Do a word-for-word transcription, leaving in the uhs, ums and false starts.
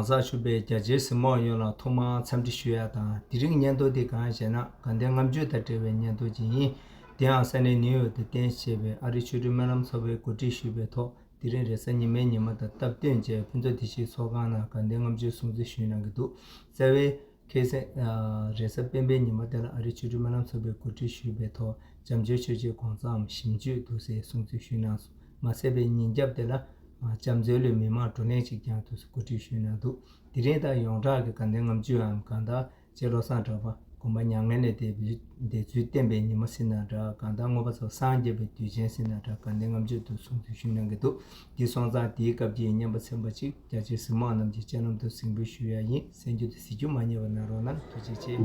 གོང་ས་མཆོག་པའི་རྒྱ་ཆེའི་གཟིགས་མོ་བ་ཡོངས་ལ་ཐོག་མར་འཚམས་འདྲི་ཞུ་ཡ་དང་། དེ་རིང་སྙན་ཐོ་འདི་གང་ཞེ་ན། དགའ་ལྡན་ལྔ་མཆོད་དང་འབྲེལ་བའི་སྙན་ཐོ་ཅིག་ཡིན། དེའང་ས་གནས་ནིའུ་ཡོག་ཏུ་རྟེན་གཞི་བྱས་པའི་ཨ་རིའི་ཆོས་སྒྲོན་སྨོན་ལམ་ཚོགས་པས་གོ་སྒྲིག་ཞུས་པའི་ཐོག་དེ་རིང་རེས་གཟའ་ཉི་མའི་ཉི་མ་དང་སྟབས་བསྟུན་བྱས་ཕུན་ཚོགས་བདེ་སྐྱིད་ཚོགས་ཁང་ནང་དགའ་ལྡན་ལྔ་མཆོད་སྲུང་བརྩི་ཞུས་གནང་གི་འདུག་རྩ་བའི་ཁ་སང་རེས་གཟའ་སྤེན་པའི་ཉི་མ་དེ་ལ་ཨ་རིའི་ཆོས་སྒྲོན་སྨོན་ལམ་ཚོགས་པས་གོ་སྒྲིག་ཞུས་པའི་ཐོག་བྱམས་ཆོས་ཆོས་ཀྱི་གོ་འཕང་ཞིབ་འཇུག་འདུག་སེ་སྲུང་བརྩི་ཞུས་གནང་སོང་། མ་ཟད་པའི་ཉིན་རྒྱབ་དེ་ལ་བྱམས་བརྩེའི་ལུས་མི་མང་བགྲོ་གླེང་ཞིག་ཀྱང་འདུག་སེ་གོ་སྒྲིག་ཞུས་གནང་འདུག་དེ་རིང་ད་ཡོངས་གྲགས་ཀྱི་དགའ་ལྡན་ལྔ་མཆོད་འམ་གང་ལྟར་རྗེ་བློ་བཟང་གྲགས་པ་དགོངས་པ་མྱ་ངན་ལས་འདས་པའི་འདས་ཚུལ་བསྟན་པའི་ཉི་མ་ཟེར་ན་འདྲ། གང་ལྟར་མངོན་པ་མཛད་སངས་རྒྱས་པའི་དུས་ཆེན་ཟེར་ན་འདྲ། དགའ་ལྡན་ལྔ་མཆོད་དུ་སྲུང་བརྩི་ཞུས་གནང་གི་འདུག་འདི་སོང་ཙང་དེའི་སྐབས་ཀྱི་བསྙེན་པ་ཚན་པ་གཅིག་རྒྱ་ཆེའི་གཟིགས་མོ་བ་རྣམས་ཀྱི་སྤྱན་ལམ་དུ་གཟིགས་འབུལ་ཞུ་ཡ་ཡིན། གསན་རྒྱུ་དང་གཟིགས་རྒྱུ་མ་བསྙེལ་བ་གནང་རོགས་གནང་། ཐུགས་རྗེ་ཆེ།